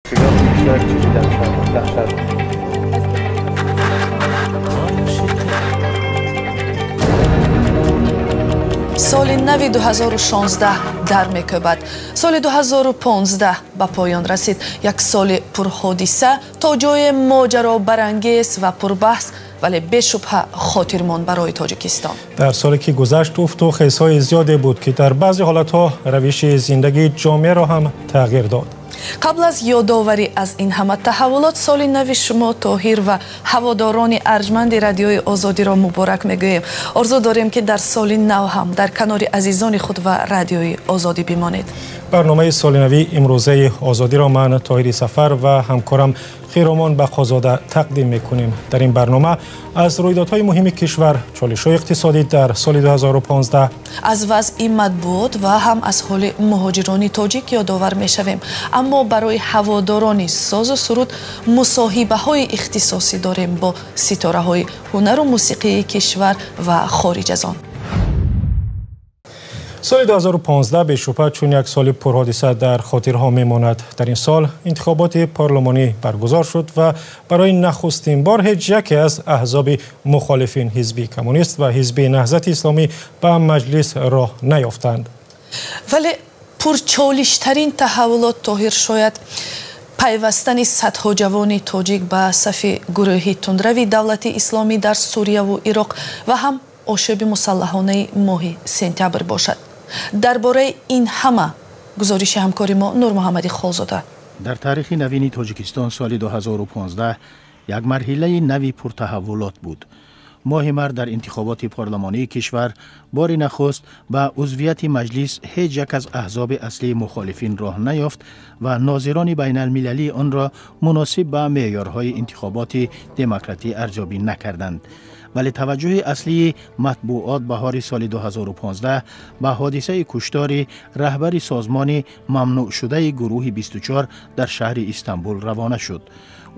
Як чизи даҳшат. Соли нави 2016 дар мекӯбад. Соли 2015 ба поён расид. Як соли пурҳодиса, то ҷое моҷаробарангез ва пурбаҳс, вале бешубҳа хотирмон барои Тоҷикистон. Дар соле ки гузашт, уфту хезҳои зиёде буд, ки дар баъзе ҳолатҳо равиши зиндагии ҷомеаро ҳам тағйир дод. Қабл аз ёдоварӣ аз ин ҳама таҳаввулот, соли нави шумо, Тоҳир, ва ҳаводорони арҷманди Радиои Озодиро муборак мегӯем. Орзу дорем, ки дар соли нав ҳам дар канори азизони худ ва Радиои Озодӣ бимонед. Барномаи солинавии имрӯзаи Озодиро ман, Тоҳири Сафар, ва ҳамкорам Хиромон Бақозода тақдим мекунем. Дар ин барнома аз рӯйдодҳои муҳими кишвар, чолишҳои иқтисодӣ дар соли 2015, аз вазъи матбуот ва ҳам аз ҳоли муҳоҷирони тоҷик ёдовар мешавем. Аммо барои ҳаводорони созу суруд мусоҳибаҳои ихтисосӣ дорем бо ситораҳои ҳунару мусиқии кишвар ва хориҷ аз он. Соли 2015 бешубҳа чун як соли пурҳодиса дар хотирҳо мемонад. Дар ин сол интихоботи парлумонӣ баргузор шуд ва барои нахустин бор ҳеҷ яке аз аҳзоби мухолифин, Ҳизби Коммунист ва Ҳизби Наҳзати Исломӣ, ба маҷлис роҳ наёфтанд. Вале пурчолиштарин таҳаввулот, Тоҳир, шояд пайвастани садҳо ҷавони тоҷик ба сафи гурӯҳи тундрави Давлати Исломӣ дар Сурияву Ироқ ва ҳам ошӯби мусаллаҳонаи моҳи сентябр бошад. Дар бораи ин ҳама гузориши ҳамкори мо Нурмуҳаммади Холзода. Дар таърихи навини Тоҷикистон соли 2015 як марҳилаи нави пуртаҳаввулот буд. Моҳи март дар интихоботи парлумонии кишвар бори нахуст ба узвияти маҷлис ҳеҷ як аз аҳзоби аслии мухолифин роҳ наёфт ва нозирони байналмилалӣ онро муносиб ба меъёрҳои интихоботи демократӣ арзёбӣ накарданд. Вале таваҷҷӯҳи аслии матбуот баҳори соли 2015 ба ҳодисаи куштори раҳбари созмони мамнӯъшудаи гурӯҳи 24 дар шаҳри Истанбул равона шуд.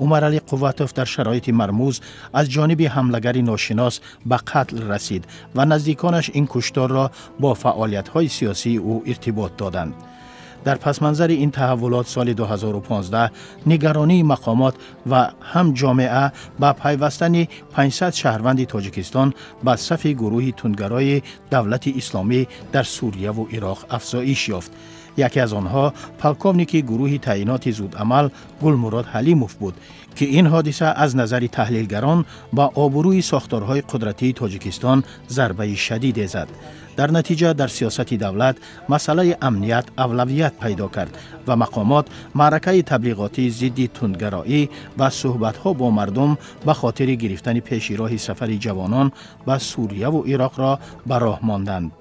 Умаралӣ Қувватов дар шароити мармуз аз ҷониби ҳамлагари ношинос ба қатл расид ва наздиконаш ин кушторро бо фаъолиятҳои сиёсии ӯ иртибот доданд. Дар пасманзари ин таҳаввулот соли 2015 нигаронии мақомот ва ҳам ҷомеа ба пайвастани 500 шаҳрванди Тоҷикистон ба сафи гурӯҳи тундгарои Давлати Исломӣ дар Сурияву Ироқ афзоиш ёфт. Яке аз онҳо полковники гурӯҳи таъиноти зудамал Гулмурод Ҳалимов буд, ки ин ҳодиса аз назари таҳлилгарон ба обрӯи сохторҳои қудратии Тоҷикистон зарбаи шадиде зад. Дар натиҷа дар сиёсати давлат масъалаи амният авлавият пайдо кард ва мақомот маъракаи таблиғотии зидди тундгароӣ ва суҳбатҳо бо мардум ба хотири гирифтани пеши роҳи сафари ҷавонон ба Сурияву Ироқро ба роҳ монданд.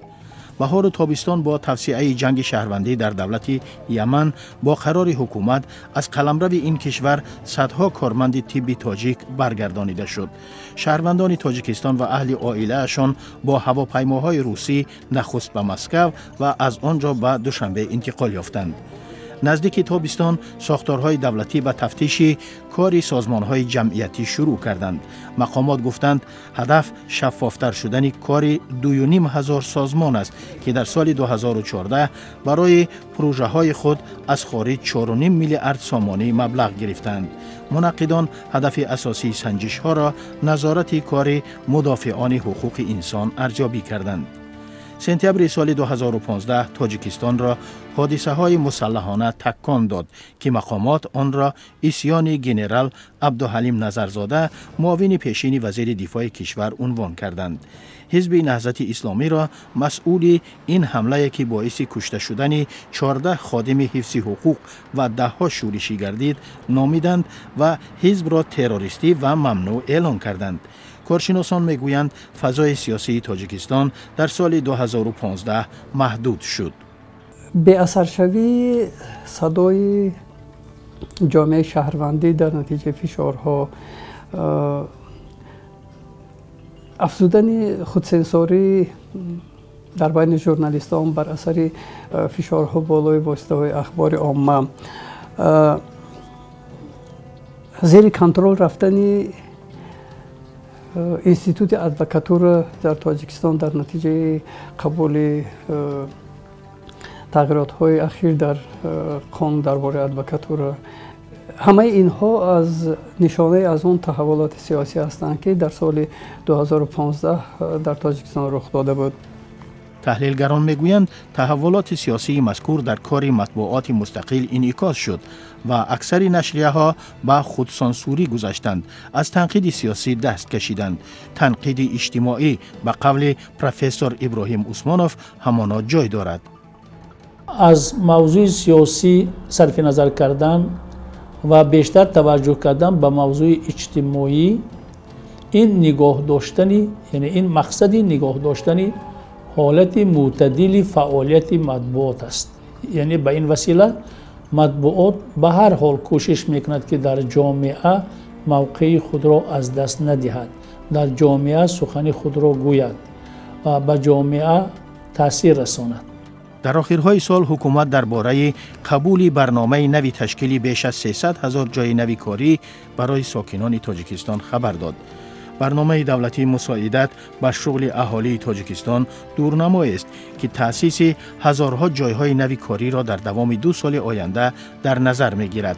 Баҳору тобистон бо тавсеаи ҷанги шаҳрвандӣ дар давлати Яман бо қарори ҳукумат аз қаламрави ин кишвар садҳо корманди тибби тоҷик баргардонида шуд. Шаҳрвандони Тоҷикистон ва аҳли оилаашон бо ҳавопаймоҳои русӣ нахуст ба Москав ва аз он ҷо ба Душанбе интиқол ёфтанд. Наздики тобистон сохторҳои давлатӣ ба тафтиши кори созмонҳои ҷамъиятӣ шурӯъ карданд. Мақомот гуфтанд, ҳадаф шаффофтар шудани кори 2500 созмон аст, ки дар соли 2014 барои пурӯжаҳои худ аз хориҷ 4,5 миллиард сомонӣ маблағ гирифтанд. Мунаққидон ҳадафи асосии санҷишҳоро назорати кори мудофиони ҳуқуқи инсон арзёбӣ карданд. Сентябри соли 2015 Тоҷикистонро ҳодисаҳои мусаллаҳона таккон дод, ки мақомот онро исьёни генерал Абдуҳалим Назарзода, муовини пешини вазири дифои кишвар, унвон карданд. Ҳизби Наҳзати Исломиро масъули ин ҳамлае, ки боиси кушта шудани 14 ходими ҳифзи ҳуқуқ ва даҳҳо шӯришӣ гардид, номиданд ва ҳизбро террористӣ ва мамнӯъ эълон карданд. Коршиносон мегӯянд, фазои сиёсии Тоҷикистон дар соли 2015 маҳдуд шуд. Беасаршавии садои ҷомеаи шаҳрвандӣ дар натиҷаи фишорҳо, афзудани худсенсорӣ дар байни журналистон бар асари фишорҳо болои воситаҳои ахбори омма, зери контрол рафтани институти адвокатура дар Тоҷикистон дар натиҷаи қабули тағйиротҳои ахир дар қонун дар бораи адвокатура. Ҳамаи инҳо аз нишонаи аз он таҳаввулоти сиёсӣ ҳастанд, ки дар соли 2015 дар Тоҷикистон рух дода буд. Таҳлилгарон мегӯянд, таҳаввулоти сиёсии мазкур дар кори матбуоти мустақил инъикос шуд ва аксари нашрияҳо ба худсансурӣ гузаштанд, аз танқиди сиёсӣ даст кашиданд. Танқиди иҷтимоӣ, ба қавли профессор Иброҳим Усмонов, ҳамоно ҷой дорад. Аз мавзӯи сиёсӣ сарфи назар кардан ва бештар таваҷҷӯҳ кардан ба мавзӯи иҷтимоӣ, ин нигоҳ доштани, яъне ин мақсади нигоҳ доштани ҳолати мӯътадили фаъолияти матбуот аст. Яъне ба ин васила матбуот ба ҳар ҳол кӯшиш мекунад, ки дар ҷомеа мавқеи худро аз даст надиҳад, дар ҷомеа сухани худро гӯяд ва ба ҷомеа таъсир расонад. Дар охирҳои сол ҳукумат дар бораи қабули барномаи нави ташкили беш аз 300 ҳазор ҷойи нави корӣ барои сокинони Тоҷикистон хабар дод. Барномаи давлатии мусоидат ба шуғли аҳолии Тоҷикистон дурнамоест, ки таъсиси ҳазорҳо ҷойҳои нави кориро дар давоми 2 соли оянда дар назар мегирад.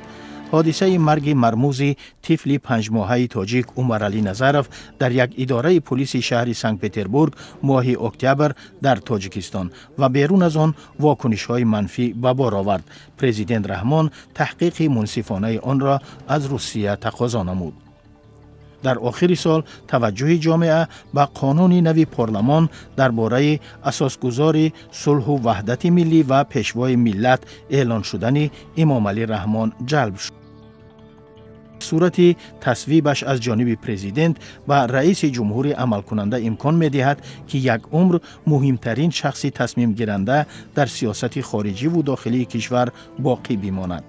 Ҳодисаи марги мармузи тифли панҷмоҳаи тоҷик Умаралӣ Назаров дар як идораи пулиси шаҳри Санкт-Петербург моҳи октябр дар Тоҷикистон ва берун аз он вокунишҳои манфӣ ба бор овард. Президент Раҳмон таҳқиқи мунсифонаи онро аз Русия тақозо намуд. Дар охири сол таваҷҷӯҳи ҷомеа ба қонуни нави парлумон дар бораи асосгузори сулҳу ваҳдати миллӣ ва пешвои миллат эълон шудани Эмомалӣ Раҳмон ҷалб шуд. Сурати тасвибаш аз ҷониби президент ба раиси ҷумҳури амалкунанда имкон медиҳад, ки як умр муҳимтарин шахси тасмимгиранда дар сиёсати хориҷиву дохилии кишвар боқӣ бимонад.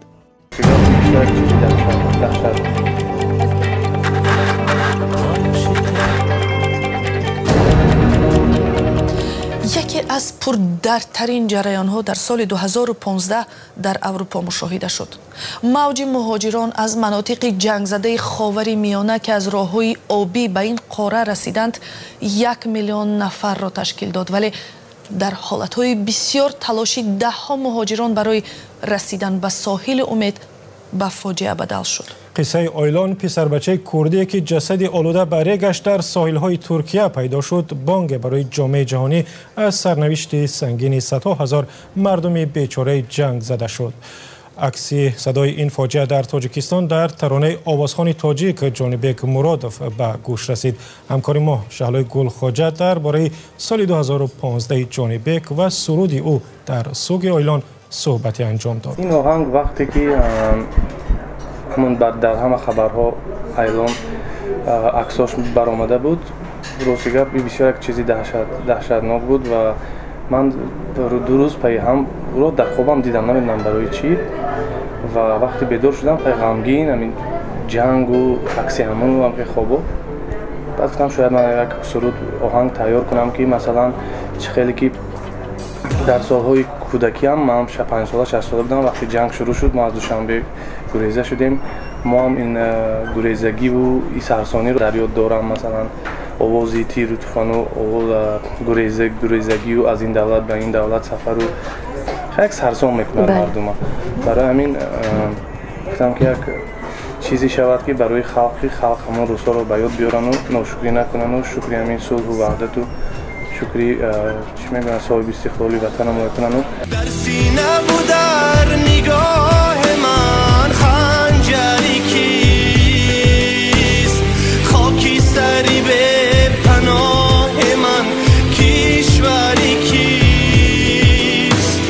Яке аз пурдардтарин ҷараёнҳо дар соли 2015 дар Аврупо мушоҳида шуд. Мавҷи муҳоҷирон аз манотиқи ҷангзадаи Ховари Миёна, ки аз роҳҳои обӣ ба ин қора расиданд, 1 миллион нафарро ташкил дод. Вале дар ҳолатҳои бисёр талоши даҳҳо муҳоҷирон барои расидан ба соҳили умед ба фоҷиа бадал шуд. Қиссаи Ойлон, писарбачаи курдие, ки ҷасади олуда ба регаш дар соҳилҳои Туркия пайдо шуд, бонге барои ҷомеаи ҷаҳонӣ аз сарнавишти сангини садҳо ҳазор мардуми бечораи ҷанг зада шуд. Акси садои ин фоҷиа дар Тоҷикистон дар таронаи овозхони тоҷик Ҷонибек Муродов ба гӯш расид. Ҳамкори мо Шаҳлои Гулхоҷа дар бораи соли 2015 Ҷонибек ва суруди ӯ дар суги Ойлон суҳбате анҷом дод. Ин оҳанг вақте ки ҳамон дар ҳама хабарҳо Айлон аксош баромада буд, рости гап бисёр як чизи даҳшатнок буд ва ман 2 рӯз пайи ҳам ӯро дар хобам дидам, намедонам барои чӣ. Ва вақте бедор шудам, хеле ғамгин, ҳамин ҷангу акси ҳамону ҳамхел хобо. Баъд гуфтам, шояд ман як суруд оҳанг тайёр кунам, ки масалан чӣ хеле ки дар солҳои кӯдакиам, ман 5 сола 6 сола будам, вақте ҷанг шурӯъ шуд, мо аз Душанбе гуреза шудем. Мо ҳам ин гурезагиву сарсониро дар ёд дорам, масалан овози тиру туфану гурезагию аз ин давлат ба ин давлат сафару як сарсон мекунад мардума. Барои ҳамин гуфтам, ки як чизе шавад, ки барои халқ ҳамон рӯзҳоро ба ёд биёрану ношукрӣ накунану шукри ҳамин сулҳу ваҳдату шукри чӣ мегӯянд соҳиби истиқлоли ватанам мекунану. Дар синаву дар нигоҳи ман ханҷари кист, хоки сари бепаноҳи ман кишвари кист,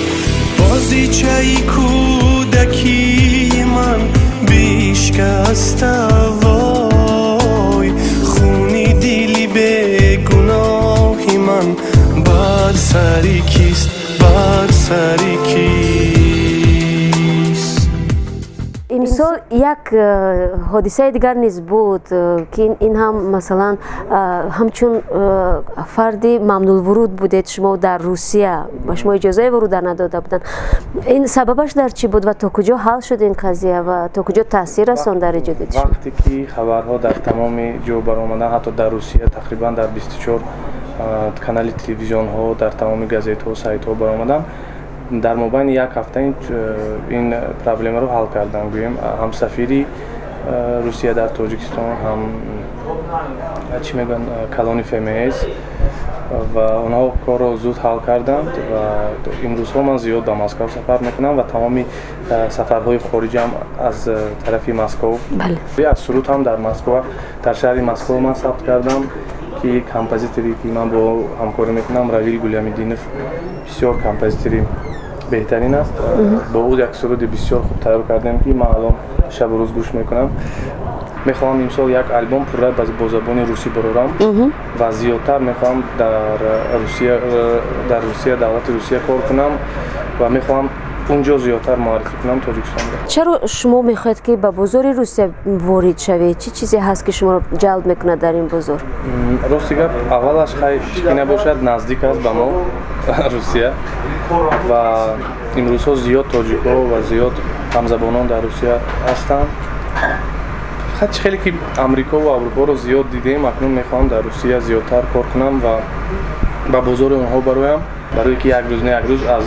бозичаи кӯдакии ман бишкаста вой, хуни дили бегуноҳи ман бар сари кист, бар сари кист. Имсол як ҳодисаи дигар низ буд, ки ин ҳам масалан ҳамчун фарди мамнулвуруд будед шумо дар Русия, ба шумо иҷозаи вуруд надода буданд. Ин сабабаш дар чӣ буд ва то куҷо ҳал шуд ин қазия ва то куҷо таъсир расонд дар эҷодияти шумо? Вақте ки хабарҳо дар тамоми ҷо баромаданд, ҳатто дар Русия тақрибан дар 24 канали телевизионҳо, дар тамоми газетҳо, сайтҳо баромаданд, Дар мобайни як ҳафта ин проблемаро ҳал кардам, гӯем, ҳам сафири Русия дар Тоҷикистон, ҳам чӣ мегӯянд, калони ФМС, ва онҳо корро зуд ҳал карданд. Ва имрӯзҳо ман зиёд ба Москав сафар мекунам ва тамоми сафарҳои хориҷам аз тарафи Москав. Аз суруд ҳам дар Москва, дар шаҳри Москва ман сабт кардам, ки композиторе ки ман бо ҳамкорӣ мекунам, Равил Гулямиддинов, бисёр композитори беҳтарин аст. Бо ӯ як суруди бисёр хуб тайёр кардем, ки ман алон шабу рӯз гӯш мекунам. Мехоҳам имсол як албом пурра бо забони русӣ барорам ва зиёдтар мехоҳам дар Русия, давлати Русия кор кунам ва мехоҳам унҷо зиёдтар муаррифӣ кунам Тоҷикистонро. Чаро шумо мехоҳед, ки ба бозори Русия ворид шавед? Чӣ чизе ҳаст, ки шуморо ҷалб мекунад дар ин бозор? Рости гап, аввалаш хай чӣ ки набошад, наздик аст ба мо Русия ва имрӯзҳо зиёд тоҷикҳо ва зиёд ҳамзабонон дар Русия ҳастанд. Чӣ хеле ки Амрико ва Аврупоро зиёд дидем, акнун мехоҳам дар Русия зиёдтар кор кунам ва ба бозори онҳо бароям, барое ки як рӯз не як рӯз аз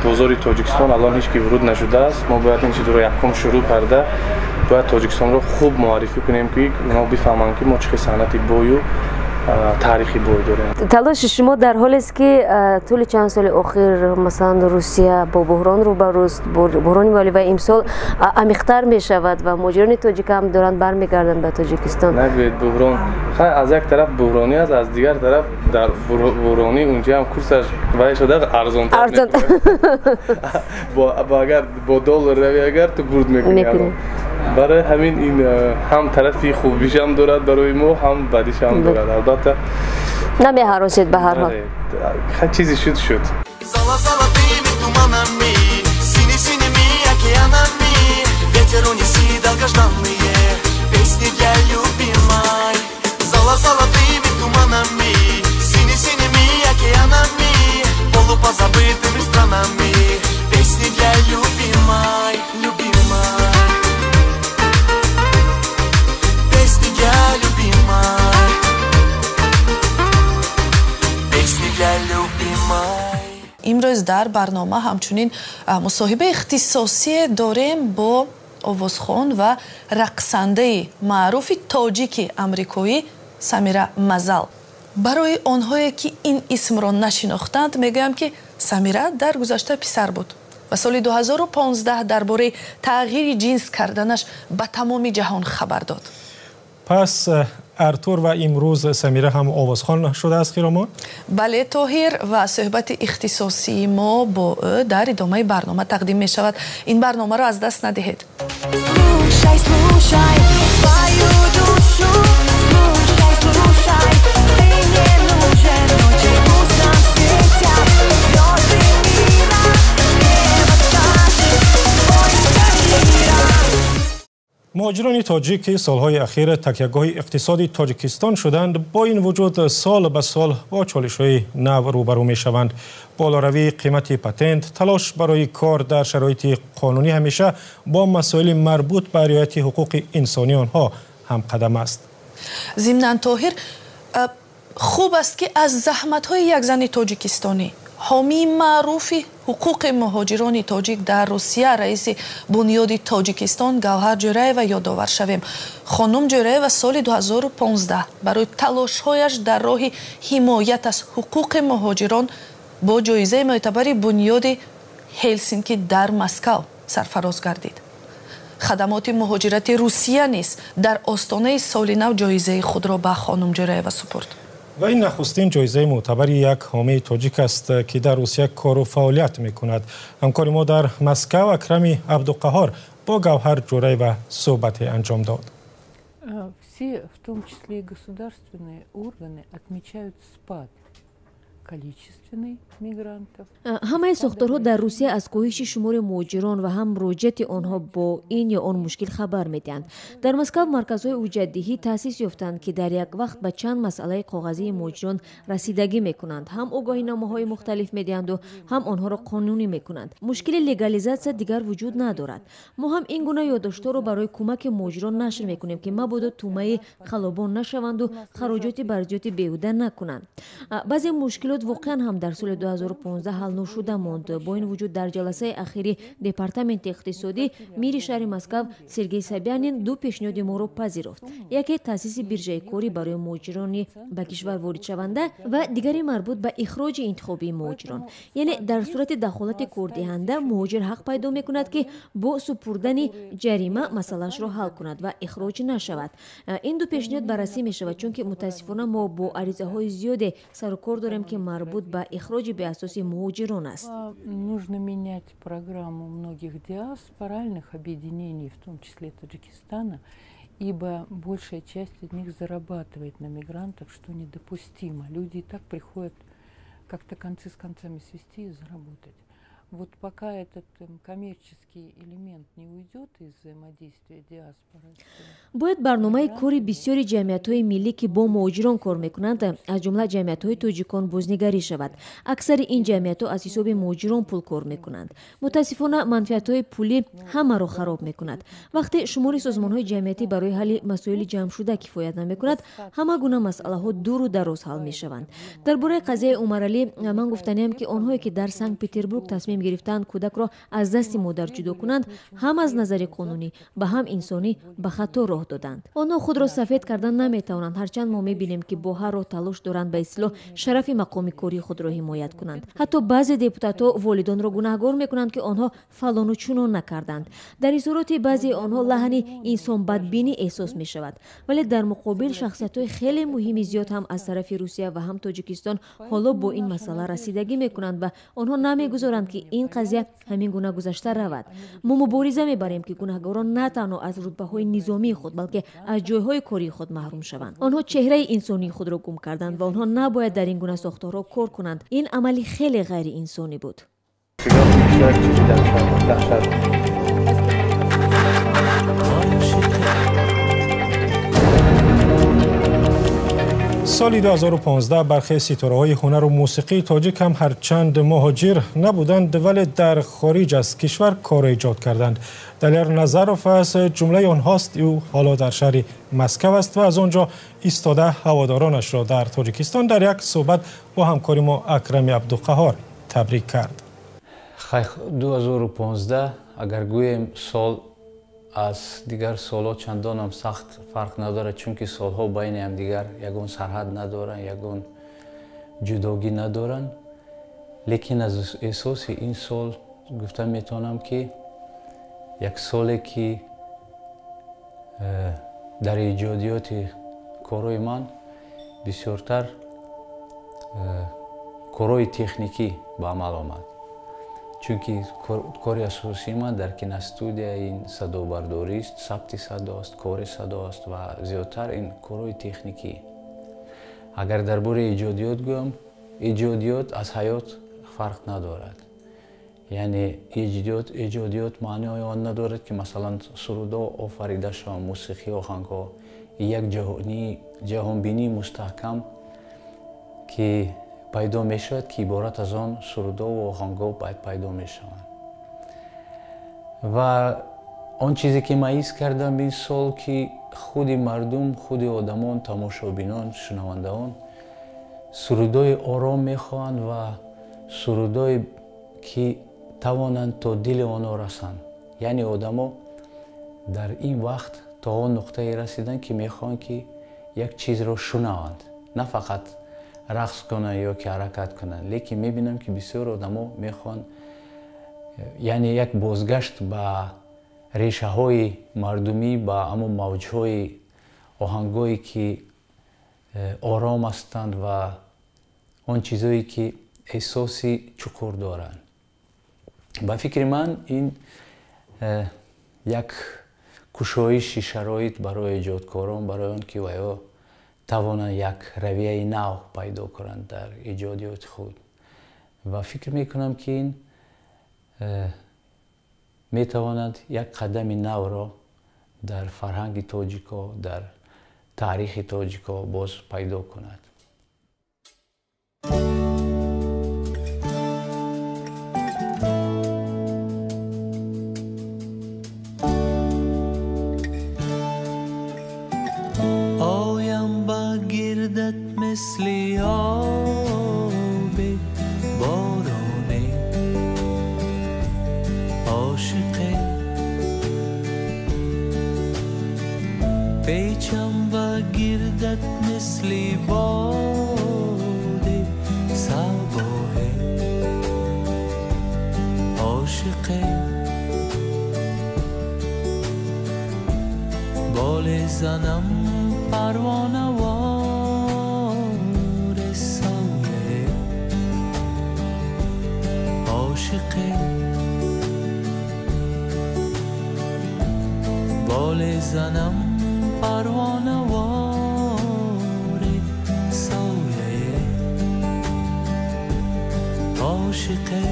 бозори Тоҷикистон алон ҳеҷ ки вуруд нашудааст. Мо бояд ин чизро якум шурӯъ карда, бояд Тоҷикистонро хуб муаррифӣ кунем, ки онҳо бифаҳманд, ки мо чӣ хел санъати бою таърихи бой дорем. Талоши шумо дар ҳолест, ки тӯли чанд соли охир, масалан, Русия бо буҳрон рӯбарӯст, буҳрони молӣ, ва имсол амиқтар мешавад ва муҳоҷирони тоҷик ҳам доранд бармегарданд ба Тоҷикистон. Нагӯед буҳрон. Хай, аз як тараф буҳронӣ аст, аз дигар тараф дар буҳронӣ унҷа ҳам курсаш вай шуда, арзонтар. Агар бо доллар рави, агар ту бурд мекунӣ. Барои ҳамин ин ҳам тарафи хубишам дорад барои мо, ҳам бадишам дорад, албатта. Намеҳаросед ба ҳар ҳол. Хай, чизе шуд, шуд. Золотыми туманами, сине-синими океанами, ветер унеси долгожданные песни для любимой. Золотыми туманами, сине-синими океанами, полупозабытыми странами, песни для любимой, любимой. Песни для любимой, песни для любимой. Имрӯз дар барнома ҳамчунин мусоҳибаи ихтисосие дорем бо овозхон ва рақсандаи маъруфи тоҷики амрикоӣ Самира Мазал. Барои онҳое, ки ин исмро нашинохтанд, мегӯям, ки Самира дар гузашта писар буд ва соли 2015 дар бораи тағйири ҷинс карданаш ба тамоми ҷаҳон хабар дод. Пас Артур ва имрӯз Самира ҳам овозхон шудааст, Хиромон? Бале, Тоҳир, ва суҳбати ихтисосии мо бо ӯ дар идомаи барнома тақдим мешавад. Ин барномаро аз даст надиҳед. Слушай, слушай свою душу, слушай, слушай, ты не нужен ночи пустом светят звезды мира, небо скажет, бойся мира. Муҳоҷирони тоҷик, ки солҳои ахир такягоҳи иқтисоди Тоҷикистон шуданд, бо ин вуҷуд сол ба сол бо чолишҳои нав рӯбарӯ мешаванд. Болоравии қимати патент, талош барои кор дар шароити қонунӣ ҳамеша бо масоили марбут ба риояти ҳуқуқи инсонии онҳо ҳамқадам аст. Зимнан, Тоҳир, хуб аст, ки аз заҳматҳои як зани тоҷикистонӣ, ҳомии маъруфи ҳуқуқи муҳоҷирони тоҷик дар Русия, раиси Бунёди Тоҷикистон Гавҳар Ҷӯраева ёдовар шавем. Хонум Ҷӯраева соли 2015 барои талошҳояш дар роҳи ҳимоят аз ҳуқуқи муҳоҷирон бо ҷоизаи мӯътабари Бунёди Ҳелсинки дар Москав сарфароз гардид. Хадамоти муҳоҷирати Русия низ дар остонаи соли нав ҷоизаи худро ба хонум Ҷӯраева супурд. Ва ин нахустин ҷоизаи мӯътабари як ҳомии тоҷик аст, ки дар Русия кору фаъолият мекунад. Ҳамкори мо дар Москав Акрами Абдуқаҳор бо Гавҳар Ҷӯраева суҳбате анҷом дод. Все, в том числе и государственные органы, отмечают спад количественный мигрантов. Ҳамаи сохторҳо дар Русия аз коҳиши шумори муҳоҷирон ва ҳам муроҷиати онҳо бо ин ё он мушкил хабар медиҳанд. Дар Москав марказҳои ҳуҷҷатдиҳӣ таъсис ёфтанд, ки дар як вақт ба чанд масъалаи коғазии муҳоҷирон расидагӣ мекунанд, ҳам огоҳиномаҳои мухталиф медиҳанду ҳам онҳоро қонунӣ мекунанд. Мушкили легализатсия дигар вуҷуд надорад. Мо ҳам ин гуна ёддоштҳоро барои кӯмаки муҳоҷирон нашр мекунем, ки мабодо тӯъмаи қаллобон нашаванду хароҷоти барзиёди беҳуда накунанд. Баъзе мушкилот Мушкилот воқеан ҳам дар соли 2015 ҳал ношуда монд. Бо ин вуҷуд дар ҷаласаи ахири департаменти иқтисодӣ мири шаҳри Москав Сергей Собянин ду пешниҳоди моро пазируфт. Яке таъсиси биржаи корӣ барои муҳоҷирони ба кишвар воридшаванда ва дигаре марбут ба ихроҷи интихобии муҳоҷирон. Яъне дар сурати дахолати кордиҳанда муҳоҷир ҳақ пайдо мекунад, ки бо супурдани ҷарима масъалаашро ҳал кунад ва ихроҷ нашавад. Ин ду пешниҳод баррасӣ мешавад, чунки мутаассифона мо бо аризаҳои зиёде сару кор дорем, ки марбут ба ихроҷи беасоси муҳоҷирон аст. Нужно менять программу многих диаспоральных объединений, в том числе Таджикистана, ибо большая часть из них зарабатывает на мигрантах, что недопустимо. Люди и так приходят как-то концы с концами свести и заработать. Вот пока этот коммерческий элемент не уйдет из взаимодействия диаспоры. Бояд барномаи кори бисёри ҷамъиятҳои миллӣ, ки бо муҳоҷирон кор мекунанд, аз ҷумла ҷамъиятҳои тоҷикон, бознигарӣ шавад. Аксари ин ҷамъиятҳо аз ҳисоби муҳоҷирон пул кор мекунанд. Мутаассифона, манфиатҳои пулӣ ҳамаро хароб мекунад. Вақте шумори созмонҳои ҷамъиятӣ барои ҳалли масоили ҷамъшуда кифоят намекунад, ҳама гуна масъалаҳо дуру дароз ҳал мешаванд. Дар бораи қазияи Умаралӣ ман гуфтаниам, ки онҳое, ки дар Санкт Петербург тасмим гирифтаанд кӯдакро аз дасти модар ҷудо кунанд, ҳам аз назари қонунӣ ба ҳам инсонӣ ба хато роҳ доданд. Онҳо худро сафед кардан наметавонанд, ҳарчанд мо мебинем, ки бо ҳар роҳ талош доранд ба истилоҳ шарафи мақоми кории худро ҳимоят кунанд. Ҳатто баъзе депутатҳо волидонро гунаҳгор мекунанд, ки онҳо фалону чунон накарданд. Дар изҳороти баъзеи онҳо лаҳни инсонбадбинӣ эҳсос мешавад, вале дар муқобил шахсиятҳои хеле муҳими зиёд ҳам аз тарафи Русия ва ҳам Тоҷикистон ҳоло бо ин масъала расидагӣ мекунанд ва онҳо намегузоранд, ки ин қазия ҳамин гуна гузашта равад. Мо мубориза мебарем, ки гунаҳгорон на танҳо аз рутбаҳои низомии худ, балки аз ҷойҳои кории худ маҳрум шаванд. Онҳо чеҳраи инсонии худро гум карданд ва онҳо набояд дар ин гуна сохторҳо кор кунанд. Ин амали хеле ғайриинсонӣ буд. Соли 2015 бархе ситораҳои ҳунару мусиқии тоҷик ҳам ҳарчанд муҳоҷир набуданд, вале дар хориҷ аз кишвар кор эҷод карданд. Далер Назаров аз ҷумлаи онҳост. Ӯ ҳоло дар шаҳри Москав аст ва аз он ҷо истода ҳаводоронашро дар Тоҷикистон дар як суҳбат бо ҳамкори мо Акрами Абдуқаҳор табрик кард. 2015 агар гӯем, сол аз дигар солҳо чандонам сахт фарқ надорад, чунки солҳо байни ҳамдигар ягон сарҳад надоранд, ягон ҷудогӣ надоранд. Лекин аз эҳсоси ин сол гуфта метавонам, ки як соле, ки дар эҷодиёти корҳои ман бисёртар корҳои техникӣ ба амал омад, чунки кори асосии ман дар киностудия ин садобардорист, сабти садо аст, кори садо аст ва зиёдтар ин корҳои техникӣ. Агар дар бораи эҷодиёт гӯям, эҷодиёт аз ҳаёт фарқ надорад. Яъне эҷодиёт маънои он надорад, ки масалан сурудҳо офарида шаванд, мусиқӣ, оҳангҳо. Як ҷаҳонбинии мустаҳкам, ки пайдо мешавад, ки иборат аз он сурудҳо ва оҳангҳо пайдо мешаванд. Ва он чизе, ки ман ҳис кардам ин сол, ки худи мардум, худи одамон, тамошобинон, шунавандаон сурудҳои ором мехоҳанд ва сурудҳое, ки тавонанд то дили онҳо расанд. Яъне одамо дар ин вақт то он нуқтае расиданд, ки мехоҳанд, ки як чизро шунаванд, на фақат рақс кунанд ё ки ҳаракат кунанд, лекин мебинам, ки бисёр одамо мехоҳанд, яъне як бозгашт ба решаҳои мардумӣ, ба ҳамон мавҷҳои оҳангҳое, ки ором ҳастанд ва он чизҳое, ки эҳсоси чуқур доранд. Ба фикри ман, ин як кушоиши шароит барои эҷодкорон, барои он ки ваё тавонанд як равияи нав пайдо кунанд дар эҷодиёти худ. Ва фикр мекунам, ки ин метавонад як қадами навро дар фарҳанги тоҷико, дар таърихи тоҷико боз пайдо кунад. Оям ба гирдат мисли обе. پیچم و گردت مثل باد صباه عاشقه بال زنم پروانه وار سایه عاشقه بال زنم پروانه وار سایه عاشقه.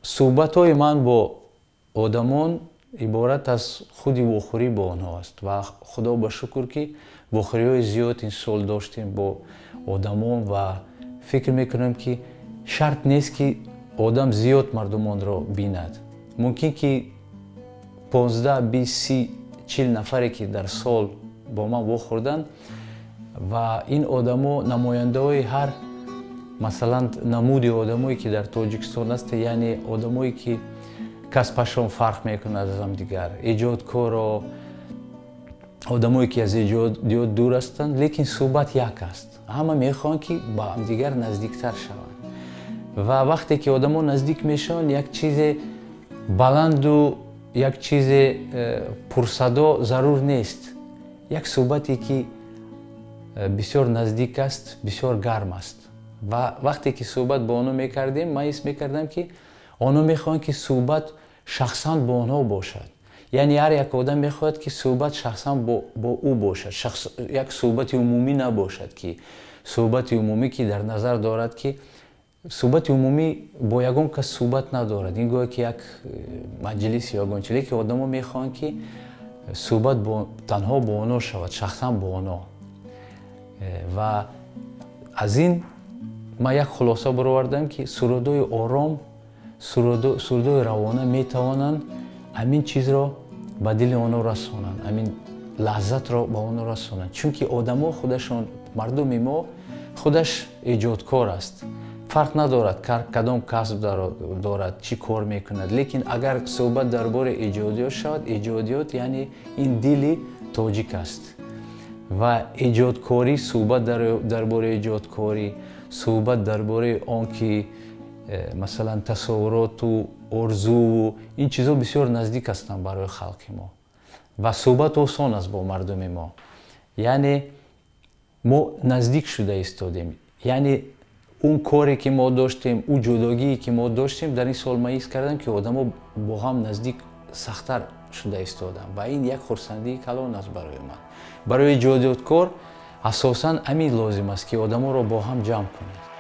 Суҳбатҳои ман бо одамон иборат аз худи вохӯрӣ бо онҳо аст ва худо ба шукр ки вохӯриҳои зиёд ин сол доштем бо одамон ва фикр мекунам ки шарт нест ки одам зиёд мардумонро бинад. Мумкин ки 15, 20, 30, 40 нафаре ки дар сол бо ман вохӯрданд ва ин одамо намояндаҳои ҳар масалан намуди одамое ки дар Тоҷикистон аст, яъне одамое ки касбашон фарқ мекунад аз ҳамдигар, эҷодкоро, одамое ки аз эҷодиёт дур ҳастанд, лекин суҳбат як аст. Ҳама мехоҳанд ки ба ҳамдигар наздиктар шаванд ва вақте ки одамо наздик мешаванд, як чизе баланду як чизе пурсадо зарур нест. Як суҳбате ки бисёр наздик аст, бисёр гарм аст. Ва вақте ки суҳбат бо онҳо мекардем, ман ҳис мекардам ки онҳо мехоҳанд ки суҳбат шахсан бо онҳо бошад. Яъне ҳар як одам мехоҳад ки суҳбат шахсан бо ӯ бошад, як суҳбати умумӣ набошад, ки суҳбати умумӣ ки дар назар дорад ки суҳбати умумӣ бо ягон кас суҳбат надорад. Ин гӯё ки як маҷлис ё ягон чиз, лекин одамо мехоҳанд ки суҳбат танҳо бо онҳо шавад, шахсан бо онҳо. Ва аз ин ман як хулоса баровардам ки сурудҳои ором, сурудҳои равона метавонанд ҳамин чизро ба дили онҳо расонанд, ҳамин лаззатро ба онҳо расонанд. Чунки одамо худашон, мардуми мо худаш эҷодкор аст. Фарқ надорад кадом касб дорад, чӣ кор мекунад, лекин агар суҳбат дар бораи эҷодиёт шавад, эҷодиёт яъне ин дили тоҷик аст. Ва эҷодкорӣ, суҳбат дар бораи эҷодкорӣ, суҳбат дар бораи он ки масалан тасаввуроту орзуву ин чизҳо бисёр наздик ҳастанд барои халқи мо ва суҳбат осон аст бо мардуми мо. Яъне мо наздик шуда истодем, яъне он коре ки мо доштем, ӯ ҷудогие ки мо доштем, дар ин сол ман ҳис кардам ки одамо бо ҳам наздик сахттар шуда истоданд ва ин як хурсандии калон аст барои ман. Барои эҷодиёткор асосан ҳамин лозим аст ки одаморо бо ҳам ҷамъ кунад.